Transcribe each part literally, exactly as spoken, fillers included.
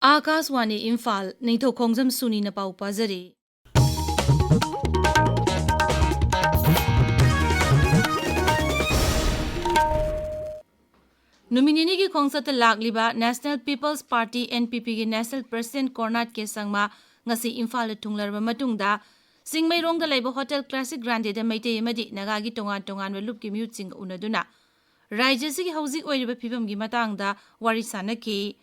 ꯑꯥꯀꯥꯁꯋꯥꯅꯤ ꯏꯝꯐꯥꯜ, ꯅꯤꯡꯊꯧ ꯈꯣꯡꯖꯝ ꯁꯨꯅꯤꯅ ꯄꯥꯎ ꯄꯥꯖꯔꯤ꯫ ꯅꯨꯃꯤꯠ ꯅꯤꯅꯤꯒꯤ ꯈꯣꯡꯆꯠꯇ ꯂꯥꯛꯂꯤꯕ National People's Party, N P P, ꯒꯤ National President ꯀꯣꯔꯅꯥꯠ ꯀꯦ ꯁꯪꯃꯥ ꯉꯁꯤ ꯏꯝꯐꯥꯜꯗ ꯊꯨꯡꯂꯔꯕ ꯃꯇꯨꯡꯗ, ꯆꯤꯡꯃꯩꯔꯣꯡꯗ ꯂꯩꯕ ꯍꯣꯇꯦꯜ ꯀ꯭ꯂꯥꯁꯤꯛ ꯒ꯭ꯔꯥꯟꯗꯦꯗ ꯃꯩꯇꯩ ꯑꯃꯗꯤ ꯅꯥꯒꯥꯒꯤ ꯇꯣꯉꯥꯟ ꯇꯣꯉꯥꯟꯕ ꯂꯨꯞꯀꯤ ꯃꯤꯍꯨꯠꯁꯤꯡꯒ ꯎꯅꯗꯨꯅ ꯔꯥꯖ꯭ꯌꯁꯤꯒꯤ ꯍꯧꯖꯤꯛ ꯑꯣꯏꯔꯤꯕ ꯐꯤꯕꯝꯒꯤ ꯃꯇꯥꯡꯗ ꯋꯥꯔꯤ ꯁꯥꯅꯈꯤ꯫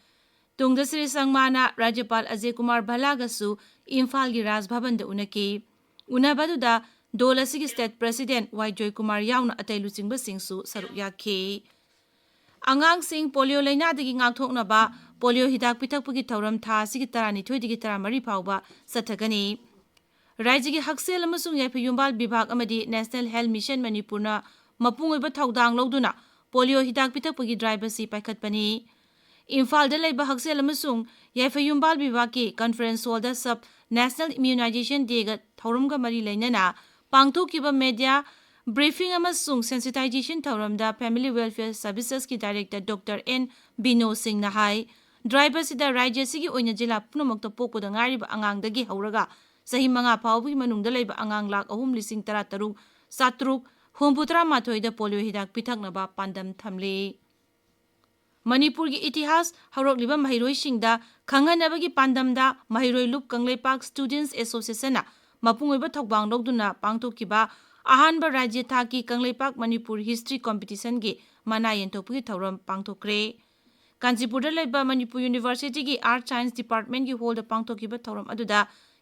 ꯇꯨꯡꯗ ꯁ꯭ꯔꯤ ꯁꯪꯃꯥꯅ ꯔꯥꯖ꯭ꯌꯄꯥꯜ ꯑꯖꯌ ꯀꯨꯃꯥꯔ ꯚꯜꯂꯥꯒꯁꯨ ꯏꯝꯐꯥꯜꯒꯤ ꯔꯥꯖ ꯚꯕꯟꯗ ꯎꯅꯈꯤ꯫ ꯎꯅꯕ ꯑꯗꯨꯗ ꯗꯣꯜ ꯑꯁꯤꯒꯤ state president ꯋꯥꯏ ꯖꯣꯏꯀꯨꯃꯥꯔ ꯌꯥꯎꯅ ꯑꯇꯩ ꯂꯨꯆꯤꯡꯕꯁꯤꯡꯁꯨ ꯁꯔꯨꯛ ꯌꯥꯈꯤ꯫ ꯑꯉꯥꯡꯁꯤꯡ ꯄꯣꯂꯤꯑꯣ ꯂꯥꯏꯅꯥꯗꯒꯤ ꯉꯥꯛꯊꯣꯛꯅꯕ ꯄꯣꯂꯤꯑꯣ ꯍꯤꯗꯥꯛ ꯄꯤꯊꯛꯄꯒꯤ ꯊꯧꯔꯝ ꯊꯥ ꯑꯁꯤꯒꯤ ꯇꯔꯥꯅꯤꯊꯣꯏꯗꯒꯤ ꯇꯔꯥꯃꯔꯤ ꯐꯥꯎꯕ ꯆꯠꯊꯒꯅꯤ꯫ ꯔꯥꯖ꯭ꯌꯒꯤ ꯍꯛꯁꯦꯜ ꯑꯃꯁꯨꯡ ꯌꯥꯏꯐ ꯌꯨꯝꯕꯥꯜ ꯕꯤꯚꯥꯒ ꯑꯃꯗꯤ National Health Mission ꯃꯅꯤꯄꯨꯔꯅ ꯃꯄꯨꯡ ꯑꯣꯏꯕ ꯊꯧꯗꯥꯡ ꯂꯧꯗꯨꯅ ꯄꯣꯂꯤꯑꯣ ꯍꯤꯗꯥꯛ ꯄꯤꯊꯛꯄꯒꯤ drive ꯑꯁꯤ ꯄꯥꯏꯈꯠꯄꯅꯤ꯫ ꯏꯝꯐꯥꯜꯗ ꯂꯩꯕ ꯍꯛꯁꯦꯜ ꯑꯃꯁꯨꯡ ꯌꯥꯏꯐ ꯌꯨꯝꯕꯥꯜ ꯕꯤꯚꯥꯒꯀꯤ conference hall ꯗ sub National Immunization Day ꯒ ꯊꯧꯔꯝꯒ ꯃꯔꯤ ꯂꯩꯅꯅ ꯄꯥꯡꯊꯣꯛꯈꯤꯕ media briefing ꯑꯃꯁꯨꯡ sensitization ꯊꯧꯔꯝꯗ Family Welfare Services ꯀꯤ director Doctor N ꯕꯤꯅꯣ ꯁꯤꯡꯅ ꯍꯥꯏ, drive ꯑꯁꯤꯗ ꯔꯥꯖ꯭ꯌ ꯑꯁꯤꯒꯤ ꯑꯣꯏꯅ ꯖꯤꯂꯥ ꯄꯨꯝꯅꯃꯛꯇ ꯄꯣꯛꯄꯗ ꯉꯥꯏꯔꯤꯕ ꯑꯉꯥꯡꯗꯒꯤ ꯍꯧꯔꯒ ꯆꯍꯤ ꯃꯉꯥ ꯐꯥꯎꯕꯒꯤ ꯃꯅꯨꯡꯗ ꯂꯩꯕ ꯑꯉꯥꯡ ꯂꯥꯈ ꯑꯍꯨꯝ ꯂꯤꯁꯤꯡ ꯇꯔꯥ ꯇꯔꯨꯛ ꯆꯥꯇ꯭ꯔꯨꯛ ꯍꯨꯝꯐꯨ ꯇꯔꯥ ꯃꯥꯊꯣꯏꯗ ꯄꯣꯂꯤꯑꯣ ꯍꯤꯗꯥꯛ ꯄꯤꯊꯛꯅꯕ ꯄꯥꯟꯗꯝ ꯊꯝꯂꯤ꯫ ꯃꯅꯤꯄꯨꯔꯒꯤ ꯏꯇꯤꯍꯥꯁ ꯍꯧꯔꯛꯂꯤꯕ ꯃꯍꯩꯔꯣꯏꯁꯤꯡꯗ ꯈꯪꯍꯟꯅꯕꯒꯤ ꯄꯥꯟꯗꯝꯗ ꯃꯍꯩꯔꯣꯏ ꯂꯨꯞ ꯀꯪꯂꯩꯄꯥꯛ Students Association ꯅ ꯃꯄꯨꯡ ꯑꯣꯏꯕ ꯊꯧꯗꯥꯡ ꯂꯧꯗꯨꯅ ꯄꯥꯡꯊꯣꯛꯈꯤꯕ ꯑꯍꯥꯟꯕ ꯔꯥꯖ꯭ꯌ ꯊꯥꯛꯀꯤ ꯀꯪꯂꯩꯄꯥꯛ ꯃꯅꯤꯄꯨꯔ History Competition ꯒꯤ ꯃꯅꯥ ꯌꯦꯟꯊꯣꯛꯄꯒꯤ ꯊꯧꯔꯝ ꯄꯥꯡꯊꯣꯛꯈ꯭ꯔꯦ꯫ ꯀꯥꯟꯆꯤꯄꯨꯔꯗ ꯂꯩꯕ ꯃꯅꯤꯄꯨꯔ University ꯒꯤ Art Science Department ꯀꯤ hall ꯗ ꯄꯥꯡꯊꯣꯛꯈꯤꯕ ꯊꯧꯔꯝ ꯑꯗꯨꯗ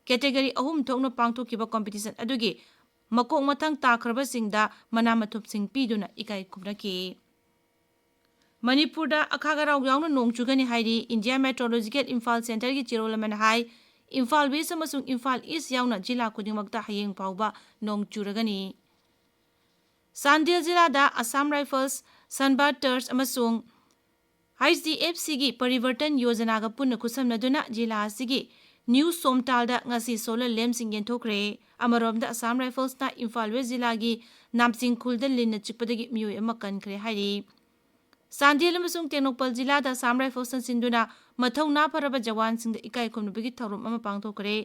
category ꯑꯍꯨꯝ ꯊꯣꯛꯅ ꯄꯥꯡꯊꯣꯛꯈꯤꯕ competition ꯑꯗꯨꯒꯤ ꯃꯀꯣꯛ ꯃꯊꯪ ꯇꯥꯈ꯭ꯔꯕꯁꯤꯡꯗ ꯃꯅꯥ ꯃꯊꯨꯝꯁꯤꯡ ꯄꯤꯗꯨꯅ ꯏꯀꯥꯏ ꯈꯨꯝꯅꯈꯤ꯫ ꯃꯅꯤꯄꯨꯔꯗ ꯑꯈꯥꯛ ꯑꯔꯥꯎ ꯌꯥꯎꯅ ꯅꯣꯡ ꯆꯨꯒꯅꯤ ꯍꯥꯏꯔꯤ India Meteorological Imphal Centre ꯒꯤ ꯆꯦꯔꯣꯜ ꯑꯃꯅ ꯍꯥꯏ, ꯏꯝꯐꯥꯜ West ꯑꯃꯁꯨꯡ ꯏꯝꯐꯥꯜ East ꯌꯥꯎꯅ ꯖꯤꯂꯥ ꯈꯨꯗꯤꯡꯃꯛꯇ ꯍꯌꯦꯡ ꯐꯥꯎꯕ ꯅꯣꯡ ꯆꯨꯔꯒꯅꯤ꯫ ꯆꯥꯟꯗꯦꯜ ꯖꯤꯂꯥꯗ Assam Rifles, Sunbird Trust ꯑꯃꯁꯨꯡ H D F C ꯒꯤ Parivartan Yojana ꯒ ꯄꯨꯟꯅ ꯈꯨꯠꯁꯝꯅꯗꯨꯅ ꯖꯤꯂꯥ ꯑꯁꯤꯒꯤ ꯅ꯭ꯌꯨ ꯁꯣꯝꯇꯥꯜꯗ ꯉꯁꯤ solar lamp ꯁꯤꯡ ꯌꯦꯟꯊꯣꯛꯈ꯭ꯔꯦ꯫ ꯑꯃꯔꯣꯝꯗ Assam Rifles ꯅ ꯏꯝꯐꯥꯜ West ꯖꯤꯂꯥꯒꯤ ꯅꯥꯝꯆꯤꯡ ꯈꯨꯜꯗ ꯂꯤꯟꯅ ꯆꯤꯛꯄꯗꯒꯤ ꯃꯤꯑꯣꯏ ꯑꯃ ꯀꯟꯈ꯭ꯔꯦ ꯍꯥꯏꯔꯤ꯫ ꯆꯥꯟꯗꯦꯜ ꯑꯃꯁꯨꯡ ꯇꯦꯡꯅꯧꯄꯜ ꯖꯤꯂꯥꯗ Assam Rifles ꯅ ꯁꯤꯟꯗꯨꯅ ꯃꯊꯧꯅꯥ ꯐꯔꯕ ꯖꯋꯥꯟꯁꯤꯡꯗ ꯏꯀꯥꯏ ꯈꯨꯝꯅꯕꯒꯤ ꯊꯧꯔꯝ ꯑꯃ ꯄꯥꯡꯊꯣꯛꯈ꯭ꯔꯦ꯫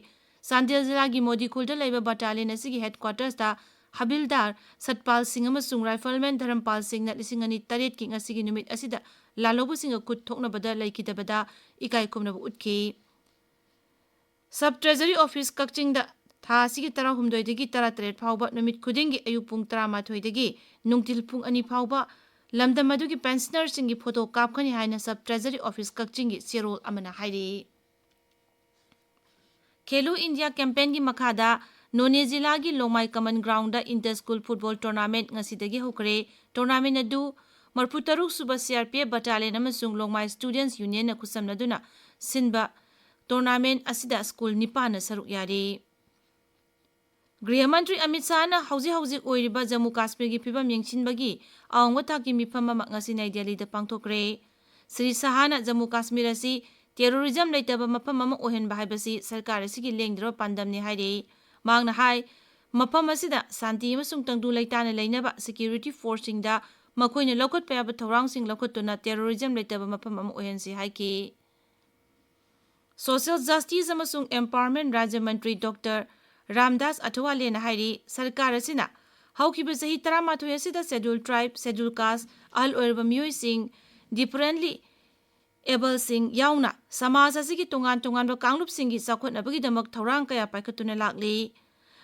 ꯆꯥꯟꯗꯦꯜ ꯖꯤꯂꯥꯒꯤ ꯃꯣꯗꯤꯈꯨꯜꯗ ꯂꯩꯕ battalion ꯑꯁꯤꯒꯤ headquarters ꯇ ꯍꯕꯤꯜꯗꯥꯔ ꯁꯠꯄꯥꯜ ꯁꯤꯡ ꯑꯃꯁꯨꯡ rifleman ꯙꯔꯝꯄꯥꯜ ꯁꯤꯡꯅ ꯂꯤꯁꯤꯡ ꯑꯅꯤ ꯇꯔꯦꯠꯀꯤ ꯉꯁꯤꯒꯤ ꯅꯨꯃꯤꯠ ꯑꯁꯤꯗ ꯂꯥꯜꯍꯧꯕꯁꯤꯡꯒ ꯈꯨꯠ ꯊꯣꯛꯅꯕꯗ ꯂꯩꯈꯤꯗꯕꯗ ꯏꯀꯥꯏ ꯈꯨꯝꯅꯕ ꯎꯠꯈꯤ꯫ Sub Treasury Office ꯀꯛꯆꯤꯡꯗ ꯊꯥ ꯑꯁꯤꯒꯤ ꯇꯔꯥꯍꯨꯝꯗꯣꯏꯗꯒꯤ ꯇꯔꯥꯇꯔꯦꯠ ꯐꯥꯎꯕ ꯅꯨꯃꯤꯠ ꯈꯨꯗꯤꯡꯒꯤ ꯑꯌꯨꯛ ꯄꯨꯡ ꯇꯔꯥꯃꯥꯊꯣꯏꯗꯒꯤ ꯅꯨꯡꯊꯤꯜ ꯄꯨꯡ ꯑꯅꯤ ꯐꯥꯎꯕ ꯂꯝꯗꯝ ꯑꯗꯨꯒꯤ pensioner ꯁꯤꯡꯒꯤ photo ꯀꯥꯞꯀꯅꯤ ꯍꯥꯏꯅ Sub Treasury Office ꯀꯛꯆꯤꯡꯒꯤ ꯆꯦꯔꯣꯜ ꯑꯃꯅ ꯍꯥꯏꯔꯤ꯫ ꯈꯦꯂꯣ ꯏꯟꯗꯤꯌꯥ campaign ꯒꯤ ꯃꯈꯥꯗ ꯅꯣꯅꯦ ꯖꯤꯂꯥꯒꯤ ꯂꯣꯡꯃꯥꯏ common ground ꯗ inter school football tournament ꯉꯁꯤꯗꯒꯤ ꯍꯧꯈ꯭ꯔꯦ꯫ Tournament ꯑꯗꯨ ꯃꯔꯤꯐꯨꯇꯔꯨꯛ ꯁꯨꯕ C R P F battalion ꯑꯃꯁꯨꯡ ꯂꯣꯡꯃꯥꯏ Students Union ꯅ ꯈꯨꯠꯁꯝꯅꯗꯨꯅ ꯁꯤꯟꯕ tournament ꯑꯁꯤꯗ school ꯅꯤꯄꯥꯟꯅ ꯁꯔꯨꯛ ꯌꯥꯔꯤ꯫ ꯒ꯭ꯔꯤꯍ ꯃꯟꯇ꯭ꯔꯤ ꯑꯃꯤꯠ ꯁꯥꯍꯅ ꯍꯧꯖꯤꯛ ꯍꯧꯖꯤꯛ ꯑꯣꯏꯔꯤꯕ ꯖꯝꯃꯨ ꯀꯥꯁꯃꯤꯔꯒꯤ ꯐꯤꯕꯝ ꯌꯦꯡꯁꯤꯟꯕꯒꯤ ꯑꯋꯥꯡꯕ ꯊꯥꯛꯀꯤ ꯃꯤꯐꯝ ꯑꯃ ꯉꯁꯤ ꯅꯩ ꯗꯦꯜꯂꯤꯗ ꯄꯥꯡꯊꯣꯛꯈ꯭ꯔꯦ꯫ ꯁ꯭ꯔꯤ ꯁꯥꯍꯅ ꯖꯝꯃꯨ ꯀꯥꯁꯃꯤꯔ ꯑꯁꯤ terrorism ꯂꯩꯇꯕ ꯃꯐꯝ ꯑꯃ ꯑꯣꯏꯍꯟꯕ ꯍꯥꯏꯕꯁꯤ ꯁꯔꯀꯥꯔ ꯑꯁꯤꯒꯤ ꯂꯦꯡꯗ꯭ꯔꯕ ꯄꯥꯟꯗꯝꯅꯤ ꯍꯥꯏꯔꯤ꯫ ꯃꯍꯥꯛꯅ ꯍꯥꯏ, ꯃꯐꯝ ꯑꯁꯤꯗ ꯁꯥꯟꯇꯤ ꯑꯃꯁꯨꯡ ꯇꯪꯗꯨ ꯂꯩꯇꯥꯅ ꯂꯩꯅꯕ security force ꯁꯤꯡꯗ ꯃꯈꯣꯏꯅ ꯂꯧꯈꯠꯄ ꯌꯥꯕ ꯊꯧꯔꯥꯡꯁꯤꯡ ꯂꯧꯈꯠꯇꯨꯅ terrorism ꯂꯩꯇꯕ ꯃꯐꯝ ꯑꯃ ꯑꯣꯏꯍꯟꯁꯤ ꯍꯥꯏꯈꯤ꯫ Social Justice ꯑꯃꯁꯨꯡ Empowerment ꯔꯥꯖ꯭ꯌ ꯃꯟꯇ꯭ꯔꯤ ꯗꯣꯛꯇꯔ ꯔꯥꯝꯗꯥꯁ ꯑꯊꯋꯥꯂꯦꯅ ꯍꯥꯏꯔꯤ, ꯁꯔꯀꯥꯔ ꯑꯁꯤꯅ ꯍꯧꯈꯤꯕ ꯆꯍꯤ ꯇꯔꯥꯃꯥꯊꯣꯏ ꯑꯁꯤꯗ Scheduled Tribe, Scheduled Caste, ꯑꯍꯜ ꯑꯣꯏꯔꯕ ꯃꯤꯑꯣꯏꯁꯤꯡ, differently abledꯁꯤꯡ ꯌꯥꯎꯅ ꯁꯃꯥꯖ ꯑꯁꯤꯒꯤ ꯇꯣꯉꯥꯟ ꯇꯣꯉꯥꯟꯕ ꯀꯥꯡꯂꯨꯞꯁꯤꯡꯒꯤ ꯆꯥꯎꯈꯠꯅꯕꯒꯤꯗꯃꯛ ꯊꯧꯔꯥꯡ ꯀꯌꯥ ꯄꯥꯏꯈꯠꯇꯨꯅ ꯂꯥꯛꯂꯤ꯫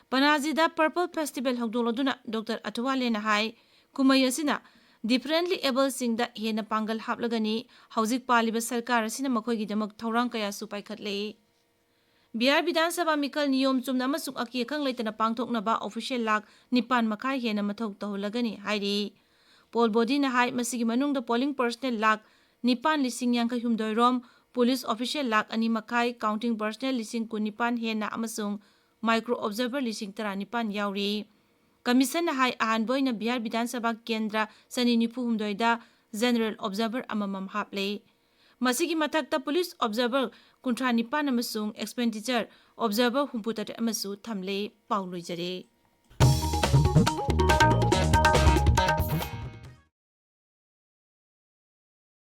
ꯄꯅꯥꯖꯤꯗ Purple Festival ꯍꯧꯗꯣꯛꯂꯗꯨꯅ ꯗꯣꯛꯇꯔ ꯑꯊꯋꯥꯂꯦꯅ ꯍꯥꯏ, ꯀꯨꯝꯍꯩ ꯑꯁꯤꯅ differently abledꯁꯤꯡꯗ ꯍꯦꯟꯅ ꯄꯥꯡꯒꯜ ꯍꯥꯞꯂꯒꯅꯤ꯫ ꯍꯧꯖꯤꯛ ꯄꯥꯜꯂꯤꯕ ꯁꯔꯀꯥꯔ ꯑꯁꯤꯅ ꯃꯈꯣꯏꯒꯤꯗꯃꯛ ꯊꯧꯔꯥꯡ ꯀꯌꯥꯁꯨ ꯄꯥꯏꯈꯠꯂꯦ꯫ ꯕꯤꯍꯥꯔ ꯕꯤꯙꯥꯟ ꯁꯚꯥ ꯃꯤꯈꯜ ꯅꯤꯌꯣꯝ ꯆꯨꯝꯅ ꯑꯃꯁꯨꯡ ꯑꯀꯤ ꯑꯈꯪ ꯂꯩꯇꯅ ꯄꯥꯡꯊꯣꯛꯅꯕ official ꯂꯥꯈ ꯅꯤꯄꯥꯟ ꯃꯈꯥꯏ ꯍꯦꯟꯅ ꯃꯊꯧ ꯇꯧꯍꯜꯂꯒꯅꯤ ꯍꯥꯏꯔꯤ꯫ Poll bodyꯅ ꯍꯥꯏ, ꯃꯁꯤꯒꯤ ꯃꯅꯨꯡꯗ polling personnel ꯂꯥꯈ ꯅꯤꯄꯥꯟ ꯂꯤꯁꯤꯡ ꯌꯥꯡꯈꯩ ꯍꯨꯝꯗꯣꯏ ꯔꯣꯝ, police official ꯂꯥꯈ ꯑꯅꯤ ꯃꯈꯥꯏ, counting personnel ꯂꯤꯁꯤꯡ ꯀꯨꯟꯅꯤꯄꯥꯟ ꯍꯦꯟꯅ ꯑꯃꯁꯨꯡ micro observer ꯂꯤꯁꯤꯡ ꯇꯔꯥꯅꯤꯄꯥꯟ ꯌꯥꯎꯔꯤ꯫ Commissionꯅ ꯍꯥꯏ, ꯑꯍꯥꯟꯕ ꯑꯣꯏꯅ ꯕꯤꯍꯥꯔ ꯕꯤꯙꯥꯟ ꯁꯚꯥ ꯀꯦꯟꯗ꯭ꯔ ꯆꯅꯤ ꯅꯤꯐꯨ ꯍꯨꯝꯗꯣꯏꯗ general observer ꯑꯃꯃꯝ ꯍꯥꯞꯂꯦ꯫ ꯃꯁꯤꯒꯤ ꯃꯊꯛꯇ police observer ꯀꯨꯟꯊ꯭ꯔꯥ ꯅꯤꯄꯥꯟ ꯑꯃꯁꯨꯡ expenditure observer ꯍꯨꯝꯐꯨ ꯇꯔꯦꯠ ꯑꯃꯁꯨ ꯊꯝꯂꯦ꯫ ꯄꯥꯎ ꯂꯣꯏꯖꯔꯦ꯫